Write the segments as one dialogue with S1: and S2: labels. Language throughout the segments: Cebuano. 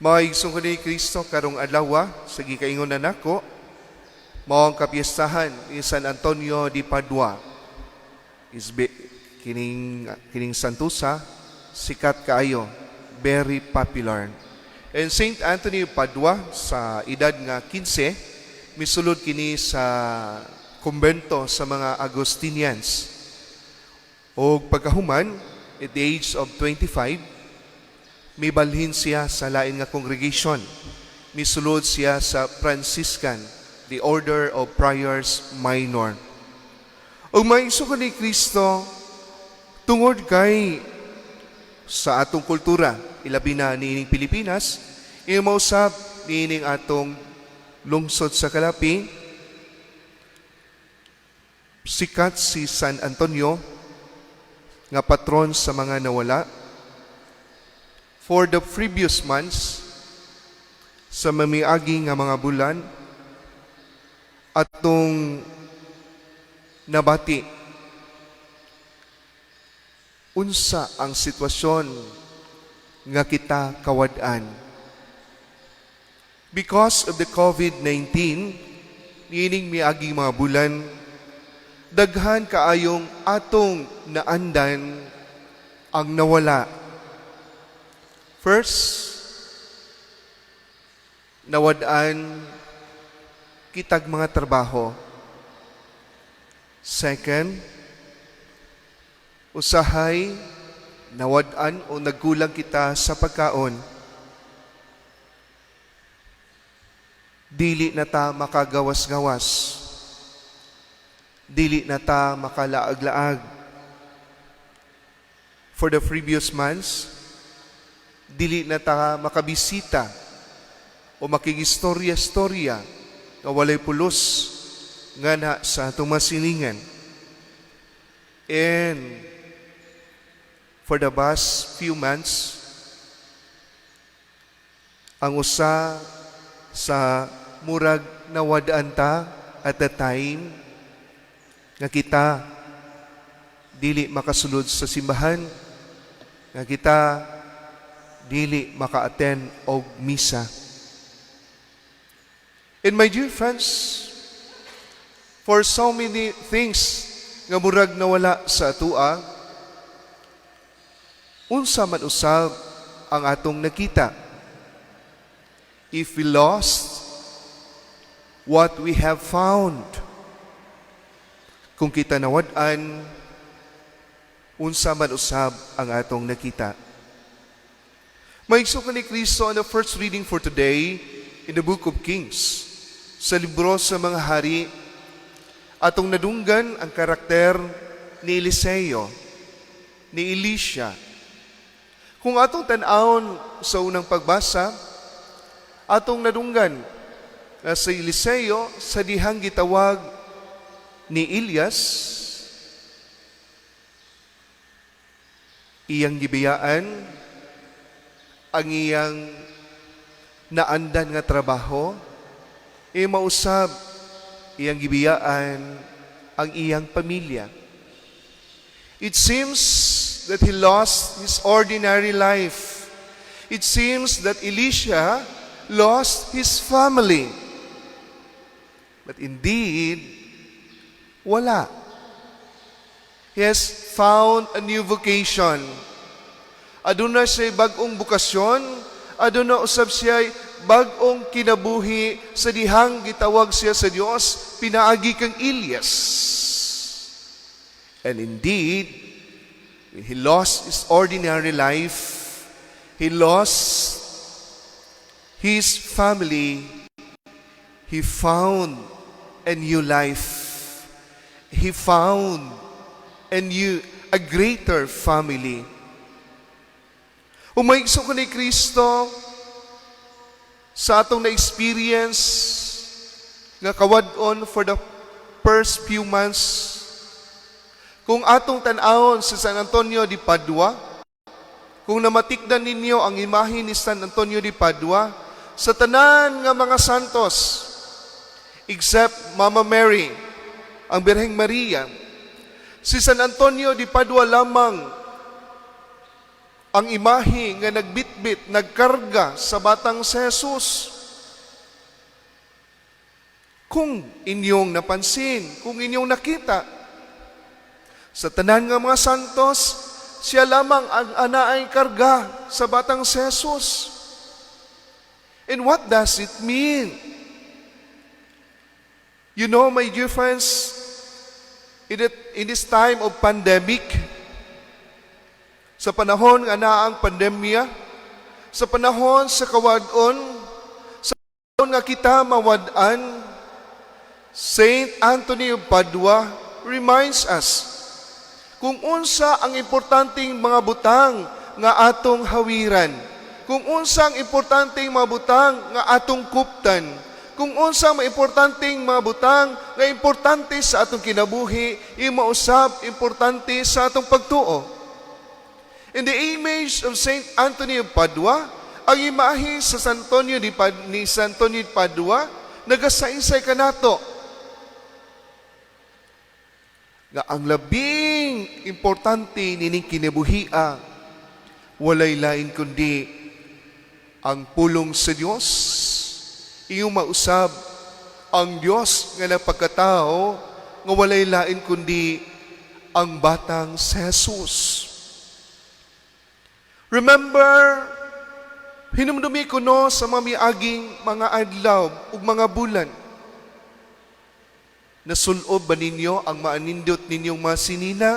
S1: Mga igsoon ni Kristo, karong adlaw sa gikaingon na nako, mao ang kapiestahan ni San Antonio di Padua. Isbe, kining santusa sikat kaayo, very popular. And Saint Anthony of Padua, sa edad nga 15, misulod kini sa kumbento sa mga Agustinians. O pagkahuman, at the age of 25, mibalhin siya sa lain nga congregation. Misulod siya sa Franciscan, the Order of Friars Minor. Ug mga igsoon ni Kristo, tungod kay sa atong kultura, ilabi na niining Pilipinas, mausab niining atong lungsod sa Calape, sikat si San Antonio nga patron sa mga nawala. For the previous months, sa mamiagi nga mga bulan, atong nabati unsa ang sitwasyon nga kita kawad-an. Because of the COVID-19, niining miaging mga bulan, daghan kaayong atong naandan ang nawala. First, nawad-an kitag mga trabaho. Second, usahay nawad-an o nagkulang kita sa pagkaon. Dili na ta makagawas-gawas. Dili na ta makalaag-laag. For the previous months, dili na ta makabisita o makigistorya-storya nga walay pulos nga na sa atong masilingan. And for the past few months, ang usa sa murag nawad-an ta at the time nga kita dili makasulod sa simbahan, nga kita dili maka-attend og misa. And my dear friends, for so many things nga murag nawala sa atua, unsa man usab ang atong nakita? If we lost what we have found, kung kita nawad-an, unsa man usab ang atong nakita? Mga igsoon ni Kristo, on the first reading for today in the Book of Kings, sa libro sa mga hari, atong nadunggan ang karakter ni Eliseo, ni Elisha. Kung atong tan-awon sa unang pagbasa, atong nadunggan nga si Eliseo, sa dihang gitawag ni Elias, iyang gibiyaan ang iyang naandan nga trabaho, e mausab iyang gibiyaan ang iyang pamilya. It seems that he lost his ordinary life. It seems that Elisha lost his family. But indeed, wala. He has found a new vocation. Aduna siya bag-ong bokasyon, aduna usab siya bag-ong kinabuhi sa dihang gitawag siya sa Dios pinaagi kang Elias. And indeed, when he lost his ordinary life, he lost his family, he found a new life. He found a greater family. Mga igsoon ni Kristo, sa atong na-experience nga kawad-on for the first few months, kung atong tan-awon sa San Antonio di Padua, kung namatikdan ninyo ang imahe ni San Antonio di Padua, sa tanan nga mga santos, except Mama Mary, ang Birheng Maria, si San Antonio di Padua lamang Ang imahe nga nagbitbit, nagkarga sa batang si Jesus. Kung inyong napansin, kung inyong nakita, sa tanan nga mga santos, siya lamang ang anaay karga sa batang si Jesus. And what does it mean? My dear friends, in this time of pandemic, sa panahon nga naa ang pandemya, sa panahon sa kawad-on, sa panahon nga kita mawad-an, Saint Anthony of Padua reminds us kung unsa ang importanteng mga butang nga atong hawiran, kung unsa ang importanteng mga butang nga atong kuptan, kung unsa ang mga importanteng mga butang nga importante sa atong kinabuhi, mausab importante sa atong pagtuo. In the image of Saint Anthony of Padua, ang imahe sa San Antonio di Pad, ni San Antonio di Padua, nagasaysay kanato nga ang labing importante nining kinabuhia, walay lain kundi ang pulong sa Dios, iyong mausab ang Dios nga napagkatao nga walay lain kundi ang batang si Jesus. Remember, hinumdumi kuno sa mga miaging mga adlaw ug mga bulan. Nasulob ba ninyo ang maanindot ninyong mga sinina?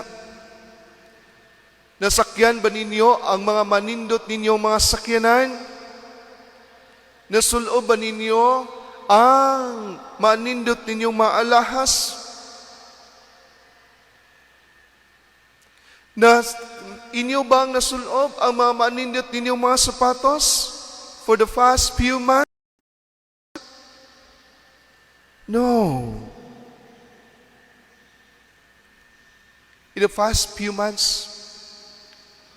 S1: Nasakyan ba ninyo ang mga manindot ninyong mga sakyanan? Nasulob ba ninyo ang manindot ninyong mga alahas? Na inyo bang nasulob ang mga manindot ninyong mga sapatos for the past few months? No. In the past few months,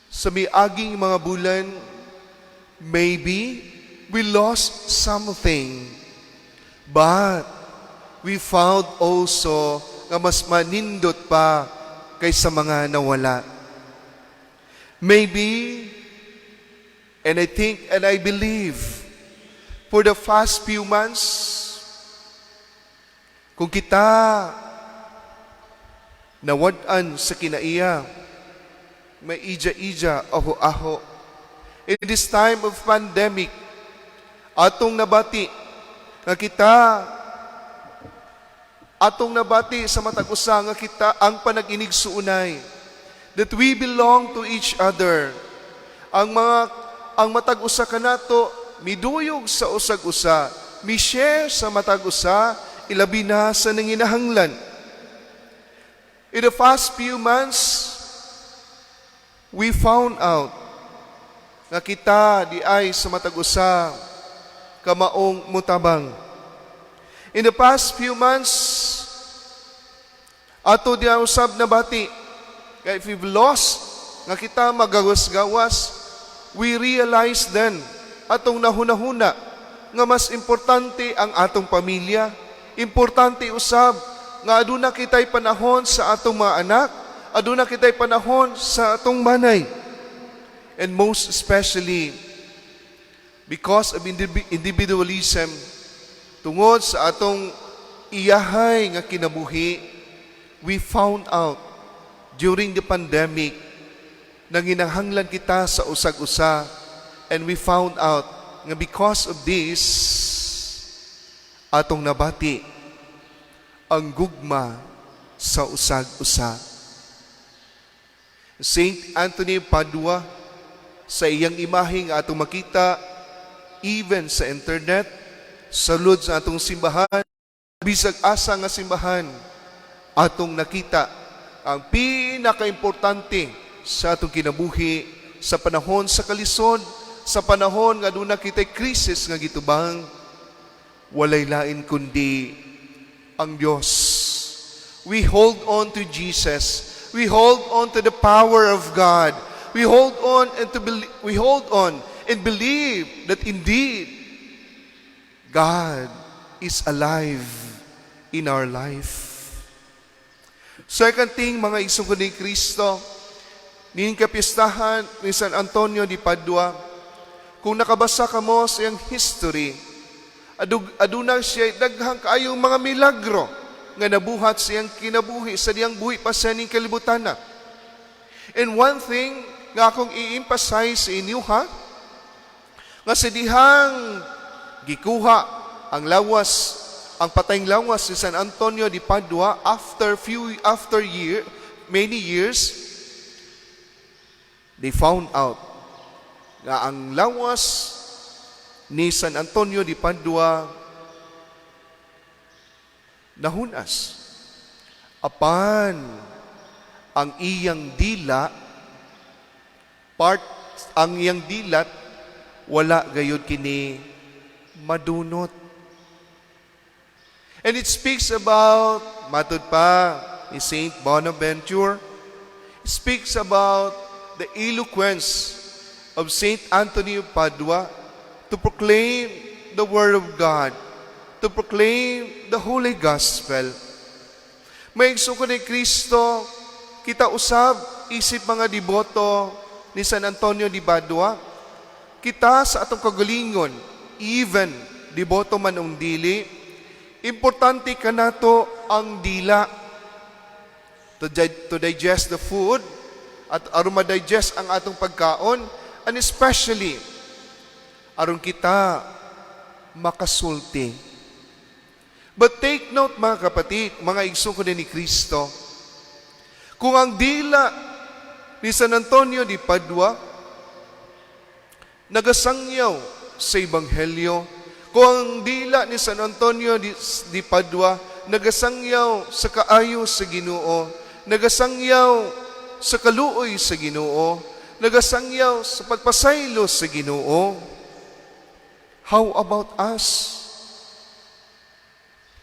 S1: sa miaging mga bulan, maybe we lost something. But we found also nga mas manindot pa kaysa mga nawala. Maybe, and I think and I believe, for the past few months, kung kita nawad-an sa kinaiya, may ija-ija, aho-aho. In this time of pandemic, atong nabati nga kita, atong nabati sa matag usa nga kita ang panag-inigsuunay, that we belong to each other. Ang matag usa kanato miduyog sa usag usa, mi-share sa matag usa, ilabi na sa nanginahanglan. In the past few months, we found out nga kita diay sa matag usa kamaong mutabang. In the past few months, ato diay usab nabati, kay if we've lost, nga kita magawas-gawas, we realize then, atong nahunahuna, nga mas importante ang atong pamilya, importante usab, nga aduna kita'y panahon sa atong mga anak, aduna kita'y panahon sa atong manay. And most especially, because of individualism, tungod sa atong iyahay nga kinabuhi, we found out during the pandemic nanginahanglan kita sa usag-usa, and we found out nga because of this, atong nabati ang gugma sa usag-usa. Saint Anthony Padua, sa iyang imahe nga atong makita even sa internet, sulod sa atong simbahan, bisag asa nga simbahan, atong nakita ang pinakaimportante sa atong kinabuhi sa panahon sa kalisod, sa panahon nga aduna kita'y krisis nga gitubang, walay lain kundi ang Dios. We hold on to Jesus. We hold on to the power of God. We hold on and believe that indeed God is alive in our life. Second thing, mga igsoon ni Kristo, Ning kapistahan ni San Antonio di Padua, kung nakabasa kamo sa iyang history, aduna siya daghang kaayong mga milagro nga nabuhat sa iyang kinabuhi sa diyang buhi pa sa ning kalibutan. And one thing nga akong i-emphasize sa inyo ha, nga sa dihang gikuha ang lawas, ang patayng lawas ni San Antonio di Padua after year, many years, they found out nga ang lawas ni San Antonio di Padua nahunas. Apan ang iyang dila, part ang iyang dilat, wala gayud kini madunot. And it speaks about, matud pa ni Saint Bonaventure, speaks about the eloquence of Saint Anthony of Padua to proclaim the Word of God, to proclaim the Holy Gospel. Mga igsoon ni Kristo, kita usab isip mga deboto ni San Antonio di Padua, kita sa atong kagalingon, even deboto man ung dili, importante kanato ang dila to digest the food at aron ma-digest ang atong pagkaon, and especially aron kita makasulti. But take note, mga kapatid, mga igsoon ni Kristo, kung ang dila ni San Antonio di Padua nagasangyaw sa Ebanghelyo, kung ang dila ni San Antonio di Padua nagasangyaw sa kaayo sa Ginoo, nagasangyaw sa kaluoy sa Ginoo, nagasangyaw sa pagpasaylo sa Ginoo, how about us?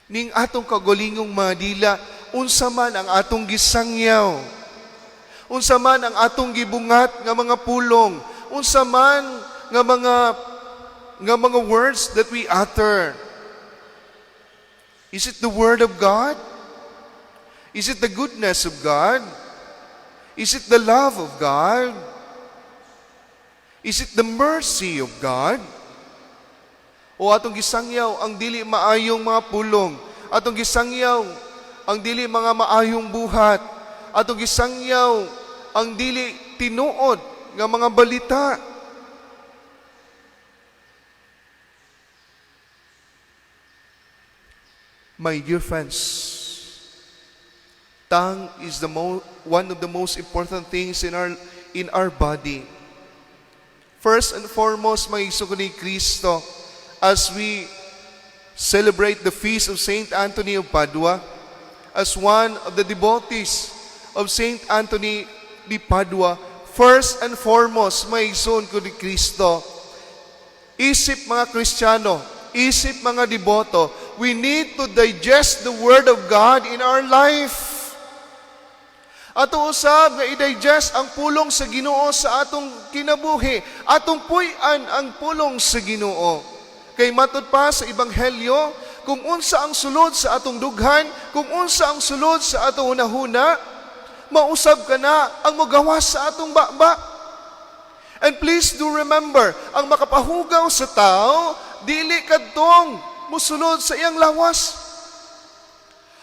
S1: Ning atong kagalingong mga dila, unsa man ang atong gisangyaw? Unsa man ang atong gibungat nga mga pulong? Unsa man nga mga words that we utter? Is it the word of God? Is it the goodness of God? Is it the love of God? Is it the mercy of God? O atong gisangyaw ang dili maayong mga pulong, atong gisangyaw ang dili mga maayong buhat, atong gisangyaw ang dili tinuod nga mga balita? My dear friends, tongue is one of the most important things in our body. First and foremost, mga igsoon ni Kristo, as we celebrate the feast of Saint Anthony of Padua, as one of the devotees of Saint Anthony di Padua, first and foremost, mga igsoon ko ni Kristo, isip mga Kristiyano, isip mga deboto, we need to digest the Word of God in our life. Ato usab nga i-digest ang pulong sa Ginoo sa atong kinabuhi. Atong puy-an ang pulong sa Ginoo. Kay matud pa sa Ebanghelyo, kung unsa ang sulod sa atong dughan, kung unsa ang sulod sa atong hunahuna, mausab kana ang mogawas sa atong baba. And please do remember, ang makapahugaw sa tao, dili kadtong musulod sa iyang lawas.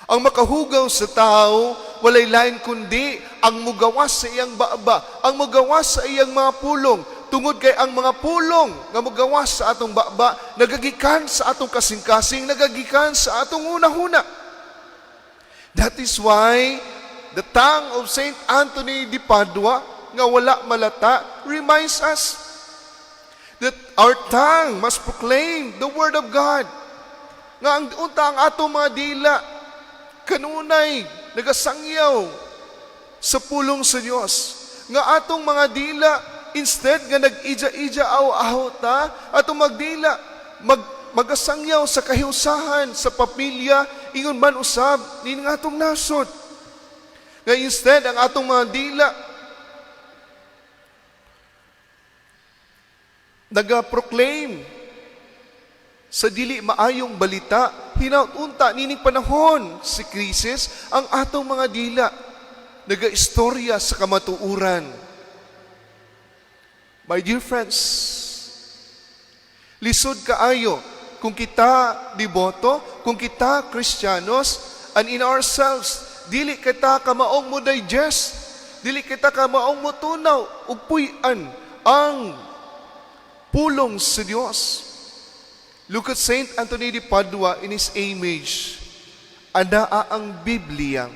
S1: Ang makahugaw sa tao, walay lain kundi ang mugawas sa iyang baba, ang mugawas sa iyang mga pulong. Tungod kay ang mga pulong nga mugawas sa atong baba, nagagikan sa atong kasing-kasing, nagagikan sa atong hunahuna. That is why the tongue of Saint Anthony de Padua, nga wala malata, reminds us that our tongue must proclaim the Word of God. Nga ang unta ang atong mga dila kanunay nagasangyaw sa pulong sa Dios. Nga atong mga dila, instead nga nag-ija-ija aw-aw ta, atong magdila magasangyaw sa kahiusahan sa pamilya, ingon man usab ning atong nasod. Nga instead ang atong mga dila naga-proclaim sa dili maayong balita, hinaut unta nining panahon si krisis, ang atong mga dila nagaistorya sa kamatuuran. My dear friends, lisod kaayo kung kita deboto, kung kita Kristiyanos, and in ourselves, dili kita kamaong mo digest, dili kita kamaong mo tunaw, ug puy-an ang pulong sa Dios. Look at Saint Anthony de Padua in his image. Anaa ang Biblia.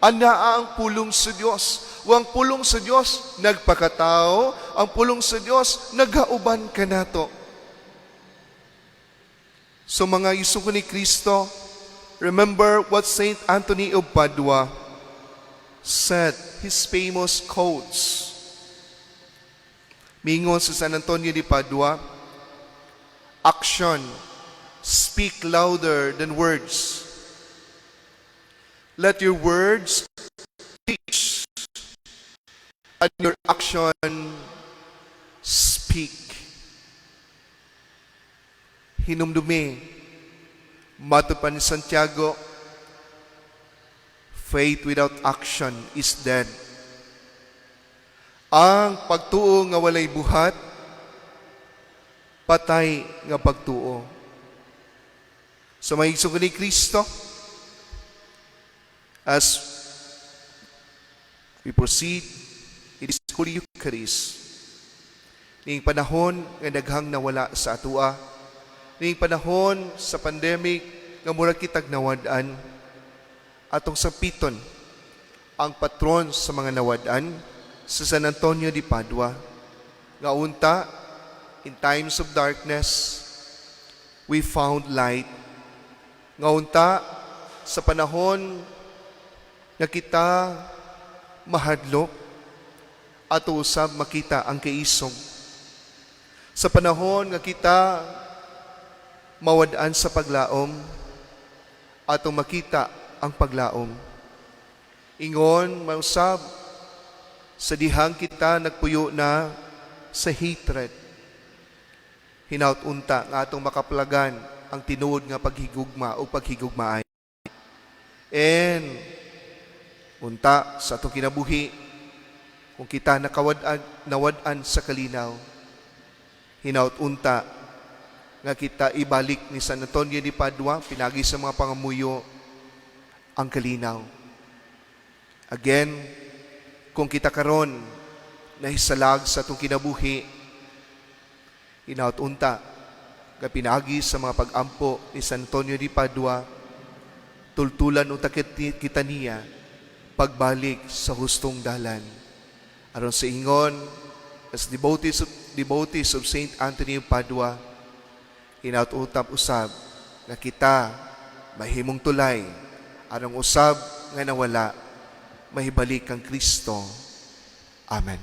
S1: Anaa ang pulong sa Dios. O ang pulong sa Dios nagpakatao, ang pulong sa Dios nagauban kanato. So, mga igsoon ni Kristo, remember what Saint Anthony of Padua said, his famous quotes. Mingon sa San Antonio de Padua, "Action speak louder than words. Let your words teach and your action speak." Hinumdumi, matud pa ni Santiago, faith without action is dead. Ang pagtuo nga walay buhat, patay nga pagtuo. Sa mga igsoon ni Kristo, as we proceed in this Holy Eucharist, ning panahon nga daghang nawala sa atua, ning panahon sa pandemic nga murag kitag nawad-an, atong sampiton ang patron sa mga nawad-an, sa San Antonio de Padua, nga unta in times of darkness we found light, nga unta sa panahon nga kita mahadlok, ato usab makita ang kaisog, sa panahon nga kita mawad-an sa paglaom, atong makita ang paglaom. Ingon mausab sa dihang kita nagpuyo na sa hatred, hinaut unta nga atong makaplagan ang tinuod nga paghigugma o paghigugmaay. And unta sa atong kinabuhi, kung kita nakawad-an, nawad-an sa kalinaw, hinaut unta nga kita ibalik ni San Antonio de Padua pinagi sa mga pangamuyo ang kalinaw. Again, kung kita karon nahisalag sa atong kinabuhi, hinaut unta nga pinagi sa mga pag-ampo ni San Antonio de Padua, tultulan unta kita niya pagbalik sa hustong dalan. Aron sa ingon, as devotees of Saint Anthony of Padua, hinaut utap usab nga kita mahimong tulay aron usab nga nawala mahibalik kang Kristo. Amen.